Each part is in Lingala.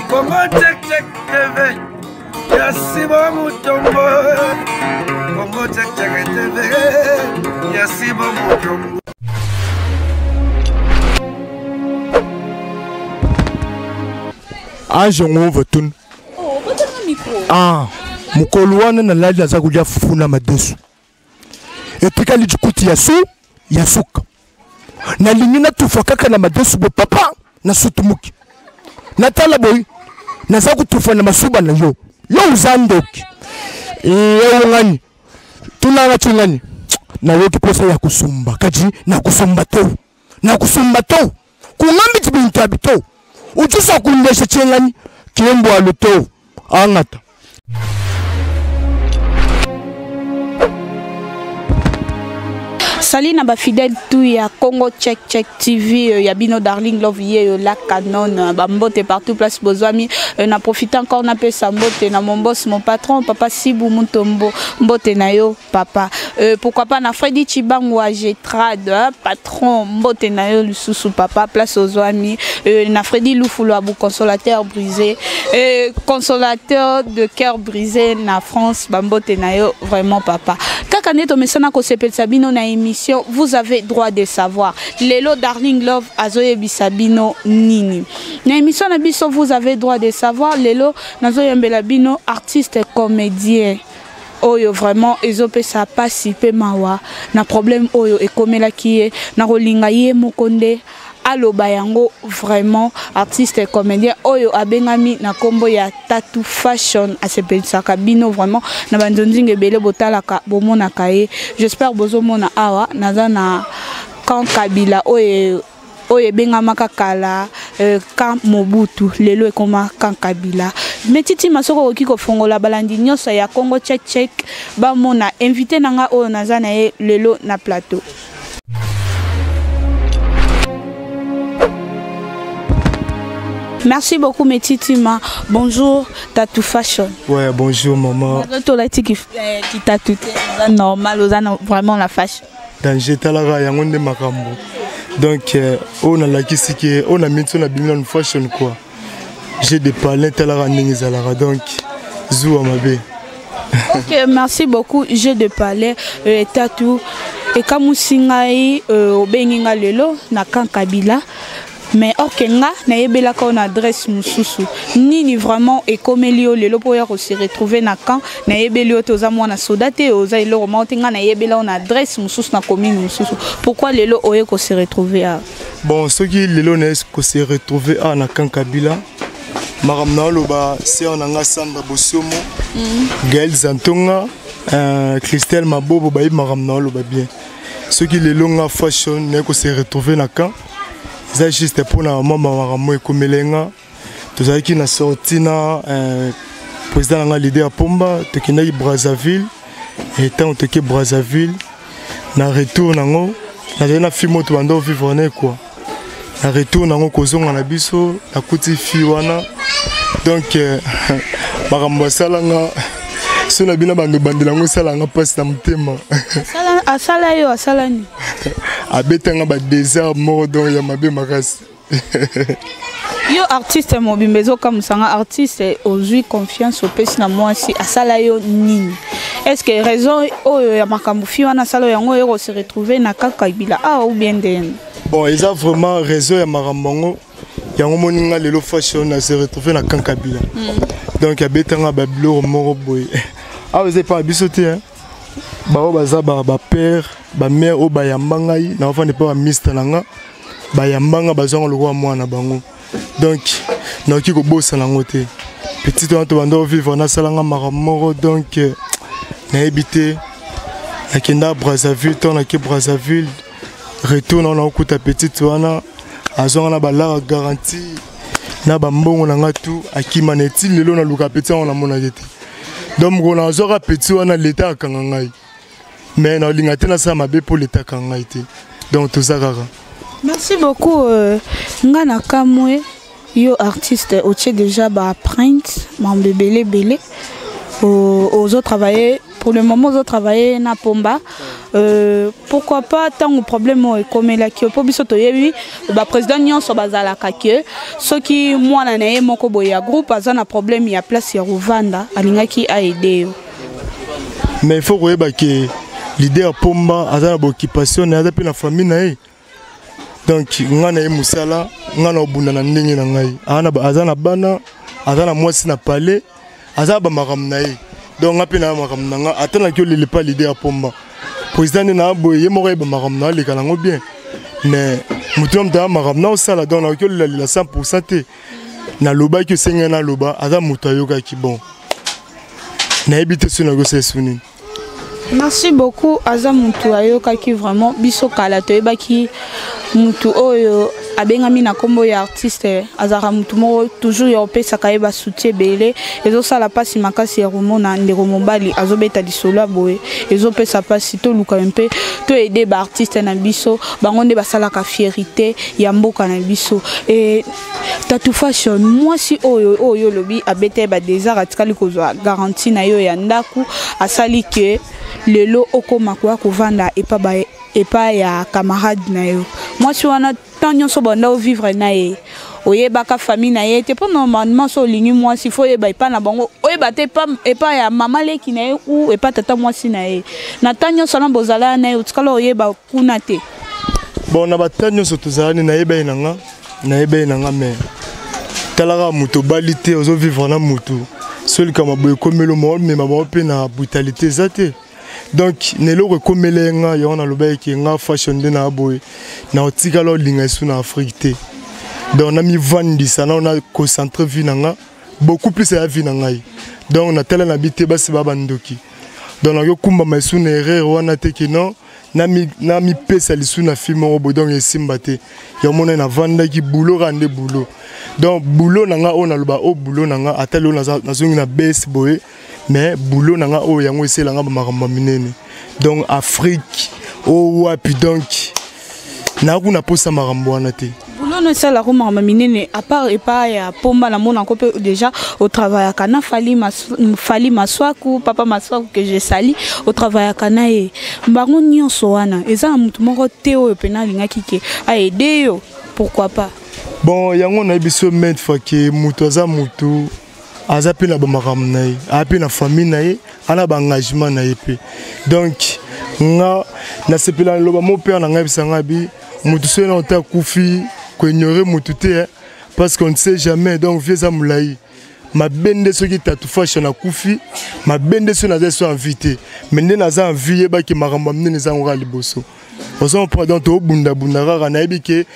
Congo Check Check TV ya Sibo Mutombo Congo Check Check TV ya Sibo Mutombo. Ange ngova tun. Oh, ah, mokolo wana nalali naza kolia fufu na madesu etikali jikuti ya su ya suka nalingi natufa kaka na madesu bo papa nasutumuki natala boyi naza kotufa na masuba na yo yo oza ndoki ewongani tunanga tingani nayoki mposa ya kosumba kadi nakusumba to nakusumba to kungambi ti bintu abi to ujusa kundesha chengani kimbwalu to angata. Salut na ba fidèle tout ya Congo Check Check TV ya bino Darling Love ye la canon ba mbote partout place bozwami na profite encore na pesa mbote na mon boss mon patron papa Sibu Mutombo mbote na yo papa pourquoi pas na Freddy Chibangu Getrad hein, patron mbote na yo lisusu papa place ozwami na Freddy Lufulu abu consolateur brisé consolateur de cœur brisé na France ba mbote na yo vraiment papa kaka nde tomesana kosepelisa bino na émission vous avez droit de savoir lelo Darling Love azoyebisa bino nini na émission na biso vous avez droit de savoir lelo nazoyembela bino artiste comédien oyo vraiment ezopesa pasi pe mawa na problème oyo ekomelaki ye na kolinga ye moko nde aloba yango vraiment artiste comédien oyo abengami na kombo ya Tatou Fashion asepelisaka bino vraiment na banzonzinga ebele botalaka bomonaka ye j'espère bozomona awa naza na camp Kabila oyo oyo ebengamaka kala camp Mobutu lelo ekoma camp Kabila mais Titima soko okoki kofongola balandi nyonso ya Congo Check Check bamona invité na nga oyo naza na ye lelo na plateau. Merci beaucoup Metitima. Bonjour Tatou Fashion. Ouais, bonjour maman. Tolati ki tatou te normal oza vraiment la fashion. Danger talaka yango nde makambo. Donc oyo nalakisi ke oyo na miti na bimi na fashion quoi. J'ai des palais talaka ndenge ezalaka donc zuwa mabe. Ok, merci beaucoup. J'ai de palais Tatou ekamusi ngai obengi nga lelo na camp Kabila. Mais ok nga nayebelaka yo na adresse mosusu nini vraiment ekomeli yo lelo mpo oya kose retrouver na camp nayebeli yo te oza mwana soda te oza eloko moko te nga nayebela yo na adresse mosusu na commune mosusu pourquoi lelo oye kose retrouver awa? Bon soki lelo naye kose retrouver awa na camp Kabila makambo na oloba sœur na nga Sandra Bosomo, Gaël Zantonga, Christelle Mabobo bayebi makambo na oloba bien. Soki lelo nga fashion naye kose retrouver na camp eza juste mpona mwa makambo ekomela nga tozalaki na sortie na président na nga leader Pomba tokendaki Brazzaville et ntango toke Brazzaville na retour nango nazali na fille moto banda ovivre ne quoi na retour nango kozonga na biso nakuti fille wana donc makambo asalanga so na bino bando bandela yango esalanga mpasi na motema. Asala yo asala nini? Abetanga ba désert moko donc ya mabe makasi. Yo artiste mobimba ezokamwisanga artiste ozwi confiance opesi na mwasi asala yo nini? Est-ce que raison oyo ya makambo fi wana asala yango oyo se retrouver na kaka Kabila awa ou bien ndenge? Bon eza vraiment raison ya makambo yango yango moni nga lelo fashion na se retrouver na camp Kabila. Donc abetanga ba biloko moko boye. Awa eza epa biso te hein. Bao baza ba ba père, ba mère oyo bayamba ngai, na bafandi pa ba mister na nga, bayamba nga bazwanga lokola mwana bango. Donc nakoki kobosana yango te. Petit wana tobanda ovivre nasalanga makambo moko donc nayebi te. Nakenda Brazzaville, ntango nake Brazzaville retour na nakokuta petite wana azwanga na balara garantie na bambongo na nga tout akima na eti lelo naluka petit wana namonaki te. Donc mokolo nazwaka petit wana leta akanga ngai mais nalinga te nasala mabe mpo leta akanga ngai te donc toza kaka. Merci beaucoup nga na kamwe yo artiste otie déjà ba print mambe ebele ebele ozo travailler pour le moment ozo travailler na Pomba. Pourquoi pas ntango problème oyo ekomelaki yo, mpo biso toyebi baprésident nyonso bazalaka ke soki mwana na ye moko boye ya groupe aza na problème ya place ya kovanda, alingaki aide yo. Mais il faut koyeba ke leader Pomba aza na baoccupation na ye, aza mpe na famille na ye. Donc ngai na ye mosala, ngai na obunda na ndenge na ngai. Aza na bana, aza na mwasi na palais, aza na bamakambo na ye. Donc ngai mpe na makambo na ngai. Ata naki olele pa leader Pomba, président nde na boye, ye moko ayeba makambo na aleka nango bien. Mais motu na moto aya makambo na osala. Donc nakoki olelalela 100 te. Nalobaki, osengai naloba, aza moto ayokaki. Bon, nayebi te soki nakosala esu nini. Merci beaucoup. Aza mutu ayokaki vraiment. Biso kala toyebaki mutu oyo abengami na nkombo ya artiste azalaka mutu moko toujours ya opesaka ye basoutien ebele. Ezosala mpasi makasi ya komona ndeko mobali azobeta lisolo ya boye, ezopesa mpasi. Toluka mpe toyede baartiste na biso, bango nde basalaka fierité ya mboka na biso. E Tatu Fashion, mwasi oyo oyo olobi abeta ye badésert, atikali kozwa garantie na yo ya ndako, asali ke lelo okóma koya kovanda epa ya camarade na yo. Mwasi wana, ntango nyonso banda ovivre na ye, oyebaka famille na ye te? Mpo normalement so olingi mwasi, fo oyeba epa na bango, oyeba te epa ya mama leki na ye ou epa tata mwasi na ye. Na ntango nyonso wana bozala na ye, otikala oyeba kuna te? Bon, na bata nyonso tozalani, nayeba ye na nga, nayeba ye na nga. Mais talaka, moto obali te, ozovivre na motu, so likambo boye ekomeli, omema bango mpe na brutalité eza te. Donc na eloko ekomeli ye nga, yango nalobaki ke nga Fashion nde na boye, na otikala olinga esu na Afrique te. Donc namivandisa nao, na concentre vie na nga beaucoup plus ya vie na ngai. Donc natala na bi te, basi ba bandoki. Donc nakokumbama esu na erreur wana te ke non, namipesa lisu na fille moko boye. Donc esimba te. Yango mona navandaki boulot kaka nde boulot. Donc boulot na nga oyo naloba oyo boulot na nga, ata lelo nazongi na bese boye, mais boulot na nga oyo, yango eselanga bamakambo ya minene. Donc Afrique oyo wapi, donc nakuna posa makambo wana te. Boulot no esalaka makambo minene. À part epai ya Pomba, namonako mpe déjà otravaillaka na Fali, Fali Maswaku, papa Maswaku que je sali, otravaillaka na ye. Bango nyonso wana, eza na motu moko te oyo mpena alingaki ke aide yo, pourquoi pas? Bon, yango nayebi so maintes fois ke moto aza motu, aza mpe na bamakambo na ye, aza mpe na famille na ye, aza na baengagement na ye mpe. Donc nga nasepela loba mo père na ngai yebisa ngai bi motu soki na te akufi, koignore motu te, parce qu'on ne sait jamais. Donc vie eza molai. Mabe nde soki Tatu Fashion akufi, mabe nde soki naza so en vie te. Mais nde naza en vie, yebaki makambo ya minene ezango kaka liboso. Ozo comprendre? Donc tobundabunda kaka. Nayebi ke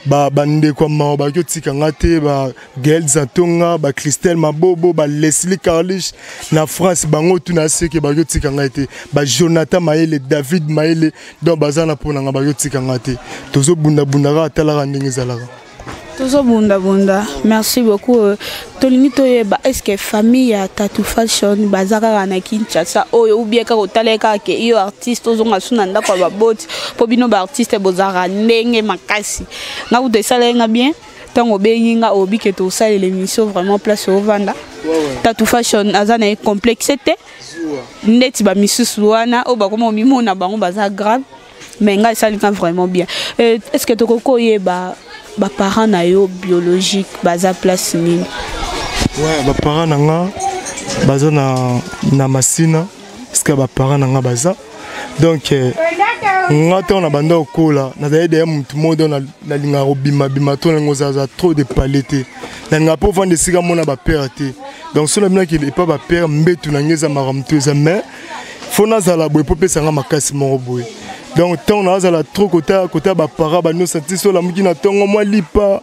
bandeko ya mawa baki otika nga te, bagael Zantonga, bacristel Mabobo, baleslie Carlich na France, bango tuna seke baki otika ngai te, bajonathan Mayele, David Mayele. Donc baza na mpo na nga, baki otika nga te. Tozobundabunda kaka, talaka ndenge ezalaka. Tozobundabunda. Merci beaucoup. Tolingi toyeba, est ce que famille ya Tatu Fashion baza kaka na Kinshasa oyo, ou bien kaka otala kaka ke yo artiste ozonga su na ndako ya baboti? Mpo bino baartiste bozalaka ndenge makasi. Nga kuta esala nga bien ntango obengi nga, oyebi ke tosalela émission, vraiment place ovanda. Tatu Fashion aza na ye complexe te ndeti bamisusu wana oyo bakoma omimona bango baza grave. Mais ngai esali nga vraiment bien. Est ce que tokoki koyeba baparent na yo biologique baza place nini? Ouais, baparent na nga baza na Masina, esika baparent na nga baza. Donc nga ntango na banda kokola, nazali deya motu moko, donc nalingaka kobimabima to nalinga ozalaza trop de pale te. Nalingaka mpo ovanda esika mona bapere te. Donc so nabinaki epa bapere, mbetu na ngai eza makambo to eza, mais fo nazala boye mpo opesanga makasi moko boye. Donc ntango nazala trop kota kota bapara banyonso, ti so olamuki na ntongo, mwa lipa,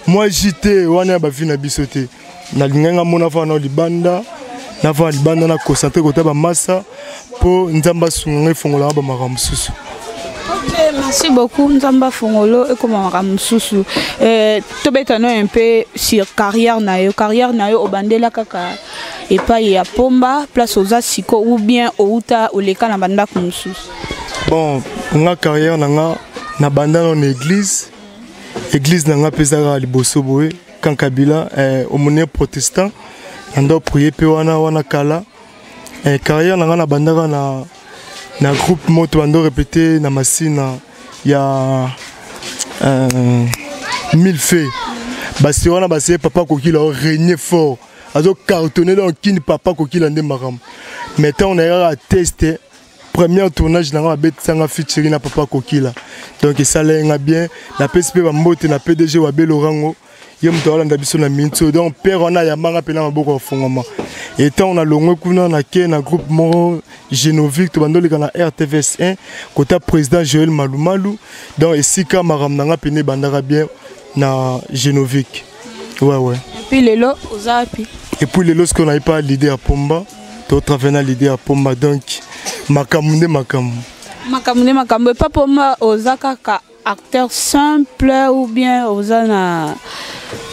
mwa jus wana ya bavi na biso te. Nalingai nga mona fana na libanda, nafana libanda, na concentre kota bamasa mpo Nzambe asunga ngai, efongolanga bamakambo mosusu. Ok, merci beaucoup. Nzambe afongolo, ekoma makambo mosusu. Tobeta no un peu sur carrière na yo. Carrière na yo, obandela kaka epai ya Pomba place oza siko, ou bien outa oleka na bandako mosusu? Bon, nga carrière na nga, nabanda nano na église. Église na nga mpe eza kaka liboso boye, Kankabila, aumônier protestant. Nanda prier mpe wana wana kala. Carrière na nga, nabandaka na Na groupe moko tobanda répété na Masina ya mille fait basi wana basi papa Kokila régner fort, azo cartonner donc kini papa Kokila nde makambo. Mais ntango nayekaka test, premier tournage nanga, babetisanga featuring na papa Kokila, donc esalaki nga bien. Napesi mpe bambote na PDG wa Belorango, ye moto aolanda biso na miniti oyo. Donc père wana ayambanga mpe na maboko ya fongwama. Etango nalongwe kuna, nake na groupe moko Genovic, tobanda oleka na RTVS 1 kota président Joel Malumalu. Donc esika makambo na nga pene ebandaka bien na Genovic, ouais. Et puis lelo oza wapi? Et puis lelo sikoyo nayi pa leader ya Pomba, totravaille na leader ya Pomba, donc makambo nde makambo. Makambo nde makambo. Epa Pomba oza kaka acteur simple ou bien oza na,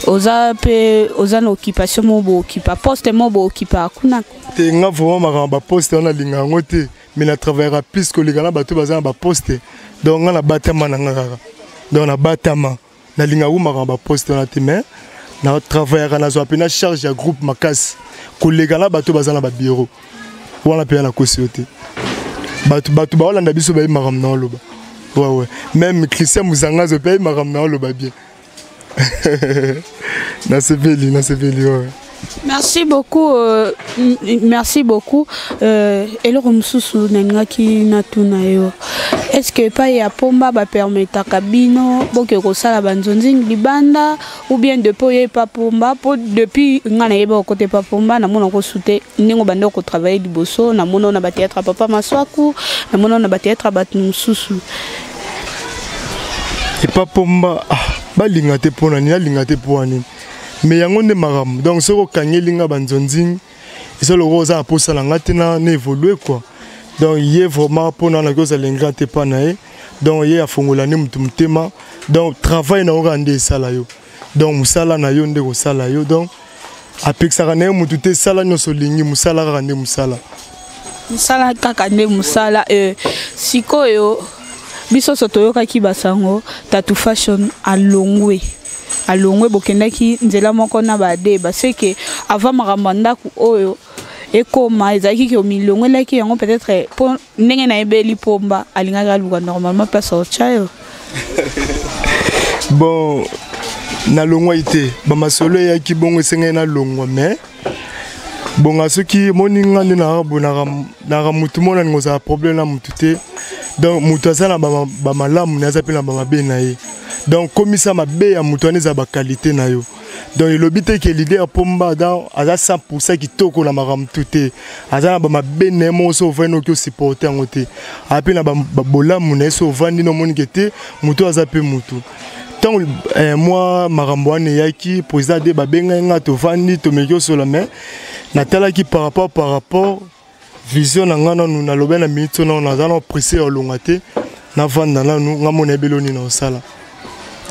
oza mpe, oza na occupation moko bookipa, poste moko bookipa kuna? Te, nga vraiment makambo baposte wana nalinga yango te, mais na travaillera plus koleka na bato baza na baposte. Donc nga nabatama na nga kaka, donc nabatama, nalingaka makambo baposte wana te, mais na travaillaka, nazwa mpe na charge ya groupe makasi koleka na bato baza na babureau wana. Mpe ya nakosi yo te, bato baolanda biso bayebi makambo na oloba. Ouais, même Christian Muzangazo mpe ayebi makambo na oloba bien. Nasepeli, nasepeli, ouais. Merci beaucoup, merci beaucoup. Eloko mosusu nalingaki natuna yo, est ce que epai ya Pomba bapermetaka bino boke kosala banzonzingi libanda, ou bien depuis oyo epa Pomba? Mpo depuis ngai nayeba okota epa Pomba, namona kosu te ndenge obanda kotravaille liboso. Namona na bathéâtre ya papa Maswaku, namona na bathéâtre ya bato mosusu. Epa Pomba, ah, balinga te mpo na nini, alinga te mpo na nini, mais yango nde makambo. Donc soki okangeli nga banzonzingi, eza lokola oza na posa na nga te na évolue quoi. Donc ye vraiment mpona naki ozala ingrat te mpa na ye. Donc ye afongola nde motu motema, donc travail na yo kaka nde esala yo, donc mosala na yo nde kosala yo. Donc apekisaka na ye motu te, sala nyonso olingi, mosala kaka nde mosala. Mosala kaka nde mosala. Sikoyo biso so toyokaki basango Tatu Fashion alongwe, alongwe, bokendaki nzela moko na bade baseke avant makambo ya ndako oyo ekoma, ezalaki ke omilongwelaki yango peut-être mpo ndenge nayebeli Pomba alingaki aluka normalement place otya yo. Bon, nalongwaki te, bamasolo eyaki bongo, esengaki nalongwa. Mais bonga soki omoni nga nde naka mutu moko nalinga ozala problème na mutu te. Donc mutu aza na bamalamu na ye, aza mpe na bamabe na ye. Donc komisa mabe ya mutu wana eza baqualité na yo. Donc elobi te ke leader Pomba donc aza 100 kitoko na makambo tu te. Aza na bamabe na ye moko, so ovandi oki osupporte yango te. Aza mpe na bolamu na ye, so ovandi na omoni ke te, motu aza mpe motu. Ntango mwa makambo wana eyaki, président de babengai nga, tovandi, tomeki osola, mais natalaki par rapport vision na nga nanu. Nalobi na minute oyo nanu naza na pressé ya olonga te, navanda nanu, nga mona yebeli nini na osala.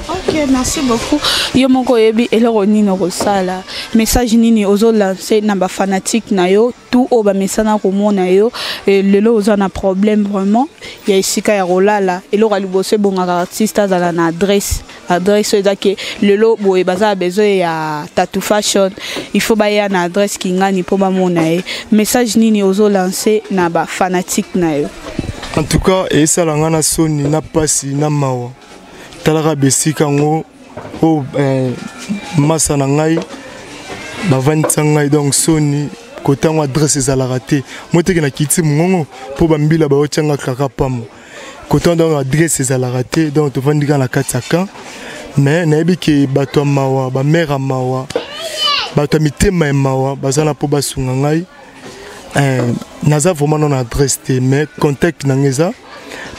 Ok, merci beaucoup. Yo moko oyebi eloko nini okosala. Message nini ozolance na bafanatique na yo tout oyo bamesana komona yo? Lelo oza na problème vraiment ya esika ya kolala. Eloko ya liboso ebongaka artiste azala na adresse. Adresse oyo eza ke lelo boye baza na besoin ya Tatou Fashion, il faut baya na adresse Kingani mpo bamona ye. Message nini ozolance na bafanatique na yo? En tout cas esala nga na soni, na pasi, na mawa. Talaka besika yango oyo masa na ngai bavandisa ngai, donc soni kotango adresse ezalaka te. Mo teke na kiti mongongo mpo bambila baotianga kaka pamba kotango, donc adresse ezalaka te. Donc tovandi kaka na kati ya camp, mais nayebi ke bato ya mawa, bamare ya mawa, bato ya mitema ya mawa baza na mpo basunga ngai. Naza vraiment non adresse te, mais contact na ngai eza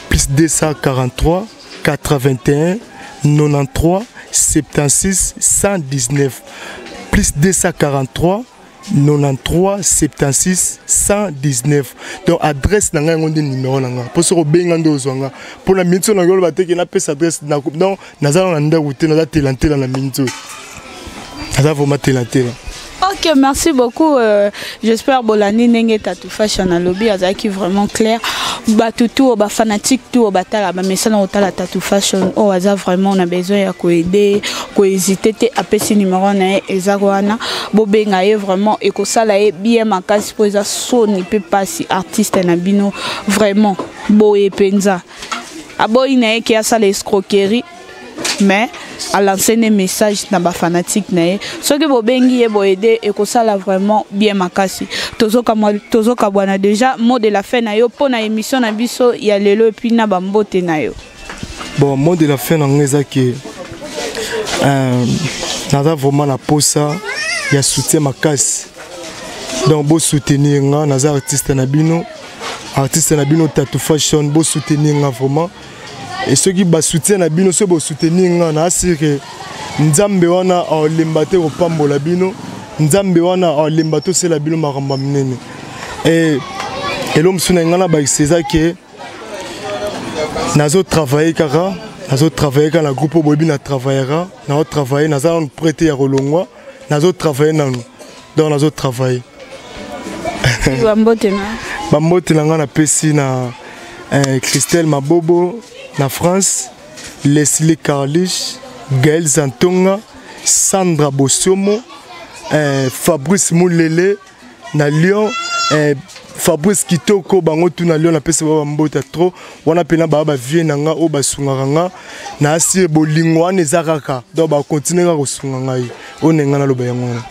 plus 243 81 93 76 119, plus 243 93 76 119. Donc adresse na ngai yango nde numéro na ngai, mpo soki obenga nde ozwa nga. Mpo na miniti oyo nangi oloba teke napesa adresse, donc naza na ndako te, naza telantela. Na miniti oyo naza vraiment telantela. Ok, merci beaucoup. J'espère bolandi ndenge Tatou Fashion alobi, azalaki vraiment clair. Bato tu oyo bafanatique tu oyo batala bamesana kotala Tatou Fashion, oyo aza vraiment na besoin ya koaider, kohésiter te, apesi numéro na ye eza wana, bobenga ye. Vraiment ekosala ye bien makasi, mpo eza soni mpe mpasi, artiste na bino vraiment boye mpenza. Aboyi na ye ke asala escroquerie, mais alance ne message na bafanatique na ye. Soki bobengi ye, boaider, ekosala vraiment bien makasi. Tozokabwana déjà. Mot de la fin na yo mpo na émission na biso ya lelo, et puis na bambote na yo. Bon, mot de la fin na ngo eza ke naza vraiment na posa ya soutien makasi. Donc bosoutenir nga, naza artiste na bino, artiste na bino Tatou Fashion. Bosoutenir nga vraiment, e soki basoutien na bino, soki bosoutenir nga, na assurer Nzambe wana aolemba te kopambola bino, Nzambe wana aolemba te osala bino makambo ya minene. E elo mosusu na ngai na bakisa eza ke nazotravaille kaka, nazotravaille kaka na groupe oyo boyebi na travaillaka, nazotravaille, naza nanu prêt te ya kolongwa, nazotravaille nanu, donc nazotravaille. Bambote na Bambote na ngai napesi na Christelle Mabobo na France, Leslie Carlich, Gaël Zantonga, Sandra Bosomo, Fabrice Moulele na Lyon, Fabrice Kitoko, bango tu na Lyon, napesi ba bambote trop wana mpena. Baa bavieux na nga oyo basungaka nga na asire, bolingo wana eza kaka, donc bakontinue kaka kosunga ngai. Oyo na ngai naloba yango wana.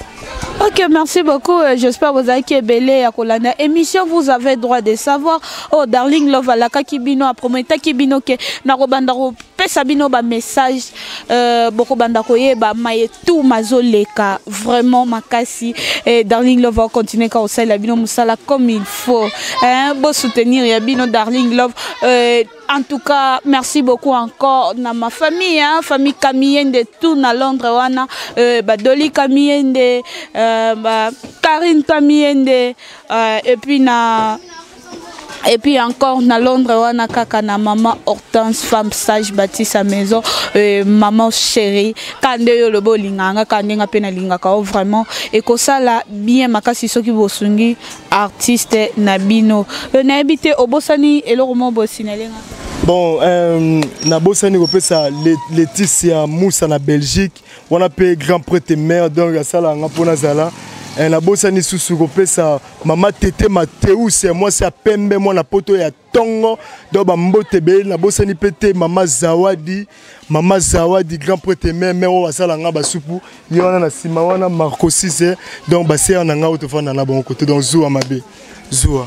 Ok, merci beaucoup. J'espère que vous avez ebele ya kolanda émission. Vous avez droit de savoir. Oh, Darling Love alakaki bino, aprometaki bino ke nakobanda kopesa bino ba message, bokobanda koyeba maye tout mazoleka vraiment makasi. Et Darling Love va continuer ka osala bino musala comme il faut. Hein, bo soutenir ya bino Darling Love. En tout cas, merci beaucoup encore na ma famille, hein, famille Kamiyende tout na Londres wana, ba Dolly Kamiyende, ba Karine Kamiyende, et puis encore na Londres wana kaka na maman Hortense, femme sage, bâtit sa maison, maman chérie, kande yo lobo linganga kande nga pe na lingaka o vraiment ekosala bien makasi soki bosungi artiste na bino. Nayebi te, obosani eloko moko bosinalenga? Bon, nabosani kopesa Laetitia Moussa na Belgique wana mpe, grand prêtre mère, donc asalaka nga mpo nazala. Nabosani susu kopesa mama Tete Mateus, mwasi ya pembe, mwana poto ya ntongo, donc bambote ebele. Nabosani mpe te mama Zawadi, mama Zawadi, grand prêtre mère, mère oyo asala nga basupu, ye wana na nsima wana, Marco 6, donc basere na nga oyo tofanda na bango kote, donc zuwa mabe zuwa.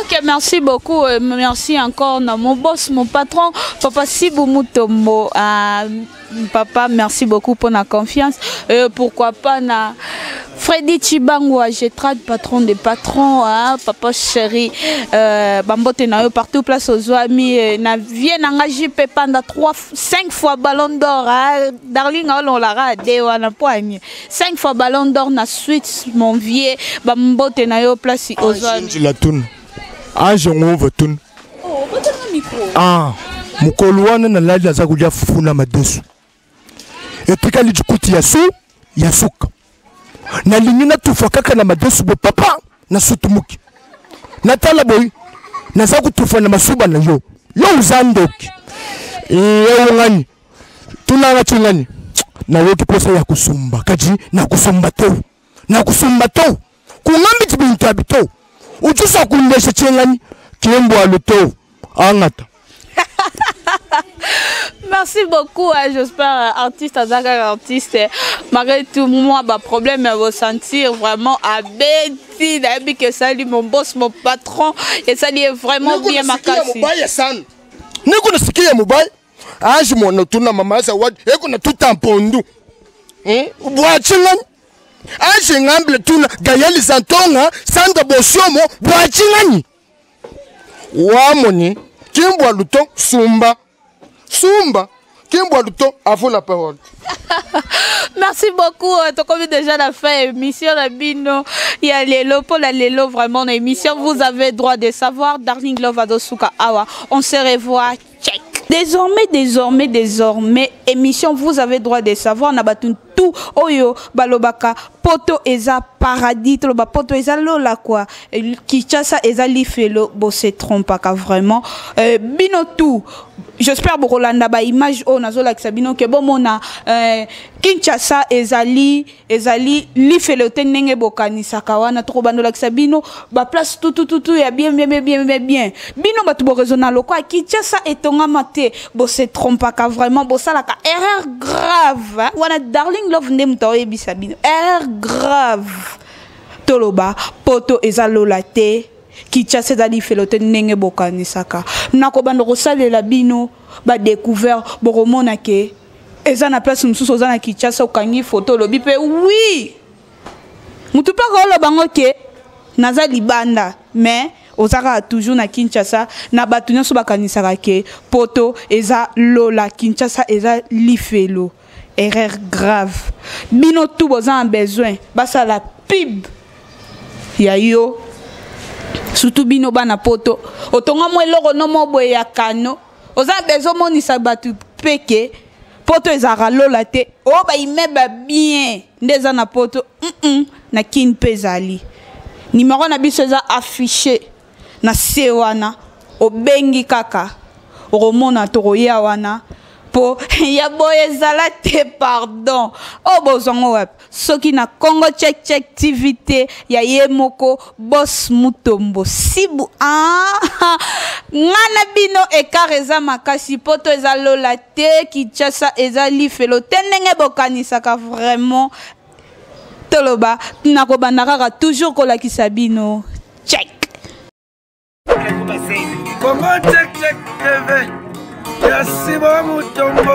Ok, merci beaucoup. Merci encore na mon boss, mon patron, Papa Sibou Mutombo. Papa, merci beaucoup pour la confiance. Pourquoi pas na Freddy Chibango, Getrad, patron des patrons, hein, papa chéri, bambote na yo partout place ozwami, na vie na nga JP Panda 3 5 fois ballon d'or, hein, Darling on de wana poigne 5 fois ballon d'or na suite, mon vieux, bambote na yo place ozwami. La tune ange ngova tune. Oh, botana micro. Ah, mokolo wana nalali, aza kolia fufu na madesu, etikali jikuti ya su ya suka, nalingi natufa kaka na madesu bo papa nasutumuki, natala boyi, naza kotufa na masuba na yo, yo oza ndoki. Eyo ngani tunanga ti ngani nayoki mposa ya kosumba, kadi nakusumba to, nakusumba to kungambi ti bintu abi to ujusa kundesha chengani kembwalo to angata. Merci beaucoup, hein, j'espère artiste azaka artiste malgré tout. Moi ba problème à ressentir vraiment à Betty, nayebi que sali mon boss, mon patron, et ça est vraiment bien makasi. Mobali sana niko nasikia mobali aji mwana tuna mama Zawadi eko na tuta mpondu, Bwachingani aji ngambile tuna Gayeli Zantonga, Sandra Bosiomo, bwachingani wamoni kimbwa luto sumba sumba kimbwa luto. À vous la parole. Merci beaucoup. Tokomi déjà la fin émission na bino ya lelo, pour la lelo vraiment na émission Vous avez droit de savoir, Darling Love azosuka awa. On se revoit. Check. Désormais, désormais, désormais, émission Vous avez droit de savoir na batu. tout oyo balobaka poto eza paradis, toloba poto eza lola quoi, Kinshasa eza lifelo, bose trompaka vraiment. Bino tout, j'espère bokolanda ba image oyo nazolakisa bino ke bomona Kinshasa ezali lifelo te ndenge bokanisaka wana. Tokobandolakisa bino baplace tutututu ya bien bien bien bien bien bien. Bino bato boraisonna lokola Kinshasa etongama te, bose trompaka vraiment, bosalaka erreur grave, hein? Wana Darling Love nde moto aoyebisa bino erreur grave. Toloba poto eza lola te, Kinshasa eza lifelo te ndenge bokanisaka. Nakobanda kosalela bino badécouvert, bokomona ke eza na place mosusu oza na Kinshasa, okangi foto, olobi mpe oui, motu mpe akoloba ngo ke naza libanda, mais oza kaka toujours na Kinshasa. Na bato nyonso bakanisaka ke poto eza lola, Kinshasa eza lifelo, erreur grave. Bino tu boza na besoin basala pub ya yo, surtout bino bana poto, otonga mwa eloko no mo boye ya kano, oza na besoin omonisa bato peke poto ezalaka lola te, oyo baimmeuble bien nde eza na poto. Na Kini mpe ezali. Numero na biso eza affiché na se wana, obengi kaka, okomona tokoya wana mpo ya boye ezala te. Pardon, oyo bozwango wapi soki na Congo Check Check TV te, ya ye moko Boss Mutombo Sibu? Ah, nga na bino écart eza makasi. Poto eza lola te, Kinshasa eza lifelo te ndenge bokanisaka vraiment. Toloba nakobanda kaka toujours kolakisa bino check. Congo Check Check TV ya Simon Mutombo.